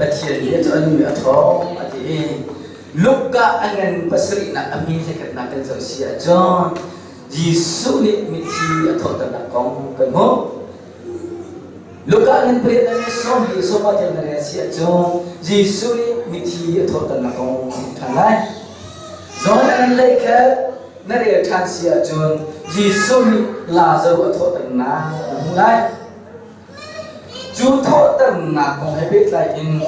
Pathian bia cu a nung i a ṭhawng a ti i Luka a ngan pasarihnak a mi hlekhatnak kan zoh si ahcun Jesuh nih mithi a thawhternak kong kan hmuh. Luka ngan pariat le sawmli sawma tiang na rel si ahcun Jesuh nih mithi a thawhternak kong kan hmuh ṭhan lai. John a ngan leikhat na rel ṭhan si ahcun Jesuh nih Lazaruh a thawhternak na hmuh lai. Cu thawhternak kong he pehtlai in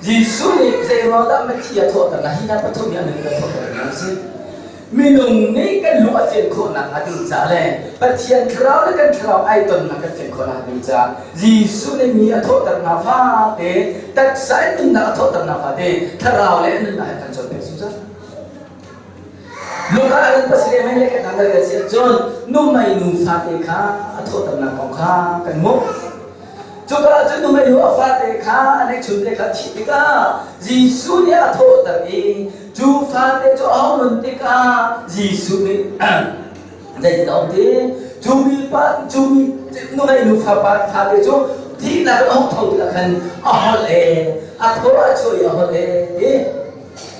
Jesuh nih zeiruang dah mithi a thawhternak hi hna pathum hi a nun kan thawhternak a si. Minung nih kan lung a fian khawhnak hnga ding ca le Pathian thlarau le kan thlarau ai tonnak kan fian khawhnak ding ca Jesuh nih mi a thawhternak fate taksa in nunnak a thawhternak fate thlarau le nunnak he kan cawnpiak zungzal. Luka an pasarih mei le kan an rel si ahcun numei nu fate kha a thawhternak kong kha kan hmuh. Cuka ahcun numei nu a fate kha a neihchun te kha thih tikah Jesuh nih a thawhter i cu fate cu a hung nun tikah Jesuh nih zeitin a um ti cu mi pa cu mi numei nu fapa fate cu thihnak in a hung tho tikah khan a holh e a thaw a chuah i a holh e ti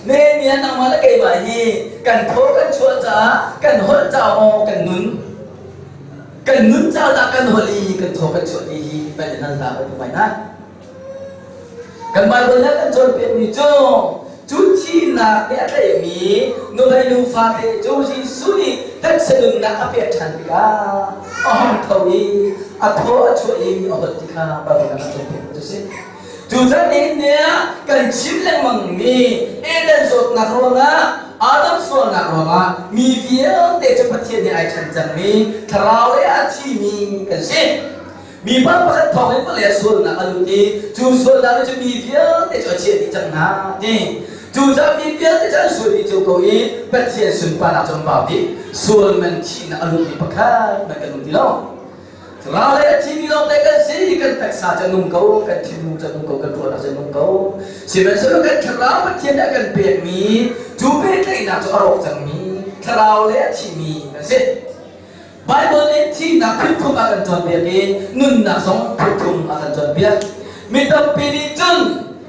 Nehemiah nangmah le keimah hi kan thaw kan chuah caah kan holh caah maw kan nun kan nun caah dah kan holh i kan thaw kan chuah ti hi kan i hal ta ko mai na kan Bible nih kan cawnpiakmi cu cu thihnak nih a tlaihmi nuhmei nu fate cu Jesuh nih taksa nunnak a pek ṭhan tikah a hung tho i a thaw a chuah i a holh ti kha Bible nih a cawnpiak cu si. Tutan ni ah kan chim lengmangmi Eden zawtnak ruangah Adam sualnak ruangah mi vialte cu Pathian nih ai ṭhen cangmi thlarau le a thimi kan si. Mi pa pakhat thawng in vawlei ah sualnak a lut i cu sualnak nih cun mi vialte cu a chiah dih cang hna ti. Cucaah mi vialte cu an sual dih cio ko i Pathian sunparnak cu an bau dih. Sual man thihnak a lutmi pakhat hmanh kan um ti lo. Ral le a thimi lawngte kan si, kan taksa cu a nung ko, kan thinlung cu a nung ko, kan ruahnak cu a nung ko. Sihmanhsehlaw kan thlarau Pathian nih a kan pekmi cu pehtlaihnak cu a rawk cangmi thlarau le a thimi kan si. Bible nih thihnak phunthum a kan cawnpiak i nunnak zong phunthum a kan cawnpiak. Mi tampi nih cun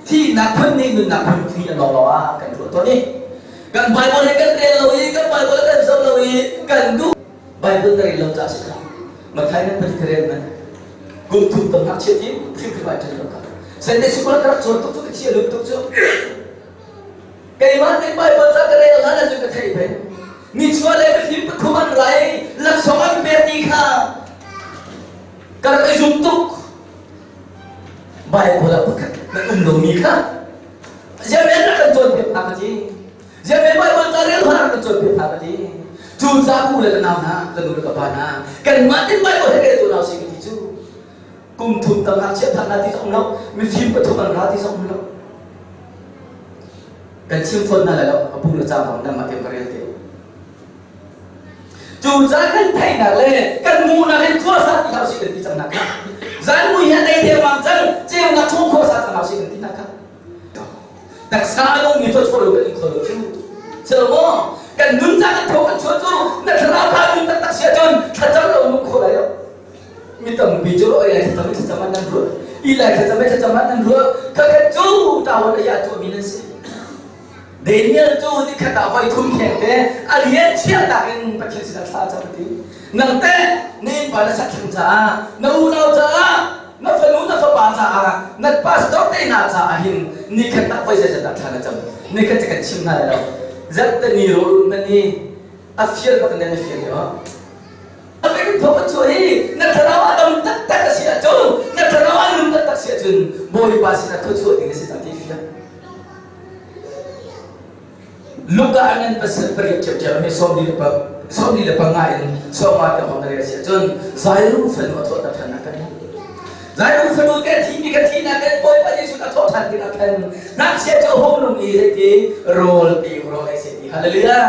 thihnak phun nih nunnak phun thi an lawng ah kan ruah tawn i kan Bible hi kan rel lo i kan Bible kan zoh lo i kan duh Bible na rel lo caah si kha. Mathai nan pali ka rel man. Kum thum tam ngakchia ti hrimhrim ai ṭhen lo kha. Sunday school ka rak cawn tuk cu ka thi a lut tuk cu. Keimah nih Bible ca ka rel hlan ahcun ka theih peng. Nichuah le mifim pathum an rai laksawng an pek ti kha ka rak i zum tuk. Bible ah pakhat na um lomi kha ziamen rak kan cawnpiak hna ka ti. Ziah Bible ca rel hna kan cawnpiak hna ka ti. Cu ca ku le ka nau hna, ka nu le ka pa hna, kanmah tin Bible he rel tu nau si ka ti cu. Kum thum tam ngakchia thak na ti zong lo, mifim pathum an ra ti zong lo. Kan chim fawn hna lai lo, a bu le cang kong nan mah te ka rel te. Cu ca kan theihnak le kan hmuhnak in khua sa ti hlah usih kan ti cang nak kha. Zan mui hi a dei dengmang cang, ceunak chung khua sa cang hlah usih kan ti nak kha. Taksa a nungmi thawchuah lo kan in kho lo cu. Silo maw? Kan nun ca kan tho kan chuah cu na thlarau kha nun taktak si ahcun thlacam lo nung kho lai lo. Mi tampi cu oi lai thlacam thlacam an nan ruah. I lai thlacam thlacam an nan ruah. Khakhat cu tawon ai ah tuahmi nan si. Daniel cu nikhat ah voi thum kheng te a rian chiahnak in Pathian sinah thla cam ti. Nang teh na innpa na sakthing caah na unau caah na fanu na fapa caah na pastor te hna caah hin nikhat ah voi zeizat dah thla na cam nikhat cu kan chim hna lai lo zat ni rawl man hi a fial bak nan fial yo kan thawk an chuah hi na thlarau a dam taktak a si ahcun na thlarau a nun taktak si ahcun Bawipa sinah thawchuah ding a si ta ti fiang Luka an an pasal pariat ṭhiamṭhiam mi 45 in sawmnga te hong na rel si ahcun Zairu fanu a thawhter ṭhan ah kan hmuh. Zairu fanu te thimi ka thihnak in Bawipa Jesuh a thawh ṭhan tikah khan ngakchia cu a hung nung i zeiti rawl pe rawl ei se ti hallelujah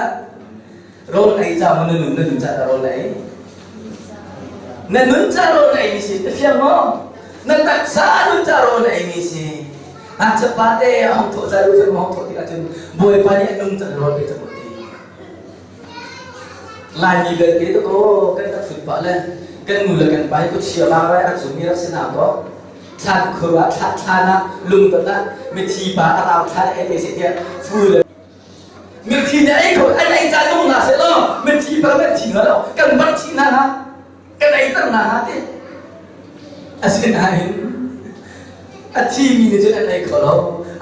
rawl ei ca maw na nun na nun ca rawl na ei na nun ca rawl na ei mi si na fiang maw na taksa nun ca rawl na ei mi si Ngakchia pa te a hong thawh zai ru hong thawh tikah cun Bawipa nih a nung cang rawl pe cang ti. Laimi belte to ko kan rak fut pah le kan nu le kan pa hi khuachia vangrai rak zummi rak si hna kaw. Thlan khur ah thla thlan ah lungton ah mithi pa a rau thlan ei te se tiah fu le mithi nih ei kho an ei ca nung hna seh law mithi pa kan thi hna lo kan bar chih hna ha kan ei ter hna ha ti. Asinain a thimi nih cun an ei kho lo.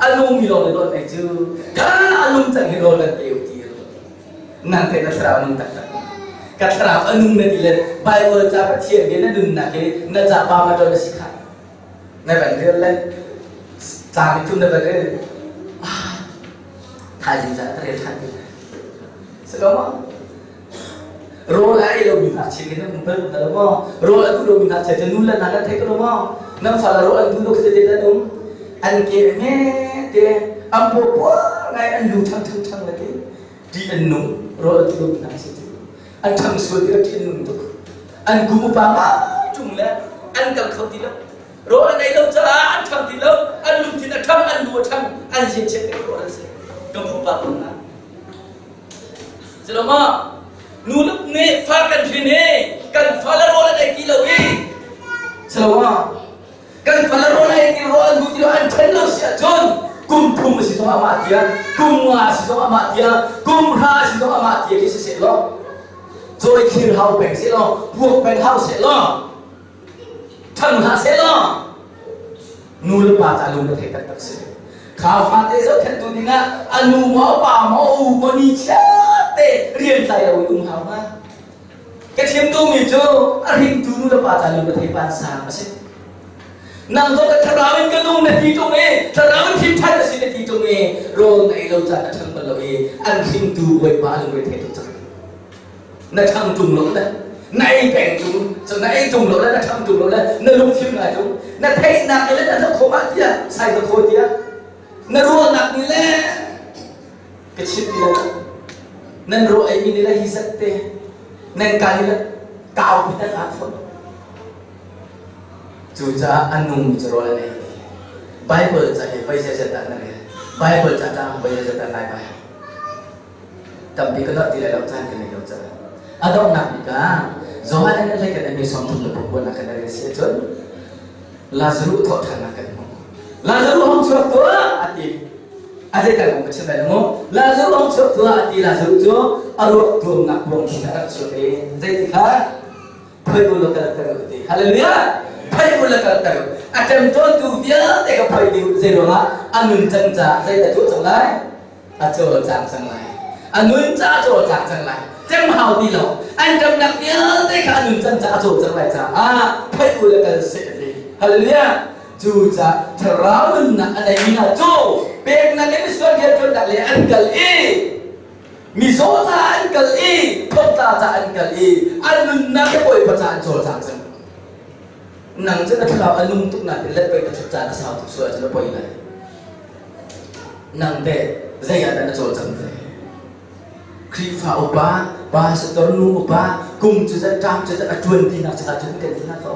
A nungmi lawng nih rawl ei cu ka a nung cang hi rawl kan pe u ti. Nang te na thlarau nung taktak. Ka thlarau a nung na ti le Bible ca Pathian bia na nunnak hi na ca pa ma ṭol a si kha. Na van rel le tlang i thum na van rel. Ah, thaizing ca ka rel ṭhan ti. Si lo maw? Rawl a ei lomi ngakchia khi nan um bal hna lo maw? Rawl a duh lomi ngakchia cu nu le hna nan thei ko lo maw? Nan fale rawl an duh lo khi te nan um. An ke nge te, an paw puar ngai, an lu ṭhang ṭhang ṭhang le te. Ṭih an nung, rawl a duh lomi ngakchia cu. An ṭhang sual tikah ṭih an nung tuk. An kum upa ma ṭung le an kal kho ti lo. Rawl an ei lo caah an ṭhang ti lo, an lungthin a ṭhang, an lu a ṭhang, an ziachiat te rawl an si. Ka pupa ton hna. Ciloma nu nih fa kan hrin i kan fale rawl an ei ti lo i ciloma kan fale rawl ei ti rawl an duh ti lo an ṭhen lo si ahcun kum thum a si zong amah tia kum nga a si zong amah tia kum hra a si zong amah tia khi si seh law cawi thir hau peng seh law puak peng hau seh law Ṭhang hlah sehlaw nu le pa ca lung rethei taktak si. Kha fate zohkhenhtu dingah a nu maw pa maw u maw ni chiate rian tlai lo in um hau hnga. Ka chim duhmi cu a hringtu nu le pa ca lung rethei vansang a si. Nang zong ka thlarau in ka nung na ti ṭung i thlarau in thim ṭhan na si na ti ṭung i rawl na ei lo caan a ṭhang bal lo i an hringtu Bawipa a lungre thei tuk cang. Na ṭhang ṭung lo le na ei peng ṭung cu na ei ṭung lo le na ṭhang ṭung lo le na lungfim ngai ṭung na theihnak nih le na zoh khawh ah tiah sai na khaw tiah na ruahnak nih le ka chim ti lo nan ruah eimi nih le hi zat te nan ka nih le kau pi nan aa phot. Cucaah a nungmi cu rawl an ei ti. Bible ca hi voi zeizat dah na rel? Bible ca tang voi zeizat dah nai bai? Tampi ka dolh ti lai lo, caan ka ngei lo caah. A donghnak bik ah Johan in hlei kan mi 39 kan rel si ahcun Lazaruh thawhṭhannak kan hmuh. Lazaruh hong chuak tuah a ti. A zeital kong ka chim lai lo mu. Lazaruh hong chuak tuah a ti. Lazaruh cu a ruak tuamnak kuang chung a rak chuak i zeiti kha phoi u law kalter u ti. Hallelujah! Phoi u law kalter u. A ṭemṭawntu vialte ka phoi dih u. Zei ruangah a nun cang caah zeidah tuah cang lai? A cawlcang cang lai. A nun caah a cawlcang cang lai. Cem hau ti lo. An ṭamnak vialte kha a nun cang caah a cawlcang lai caah phoi u law kal seh ti. Hallelujah! Cucaah thlarau nunnak a neimi hna cu peknak in misual rianṭuannak lei an kal i mizaw caah an kal i thawtla caah an kal i an nunnak hi Bawipa caah an cawlcang cang. Nang cu na thlarau a nung tuk nain let pei na ṭhut caan a sau tuk sual ahcun na poi lai. Nang teh zei ah dah na cawlcang ve? Khrihfa upa, pastor nu upa, kum cu zat, ṭam cu zat a ṭuan tinak caah cun kan ti hna ko.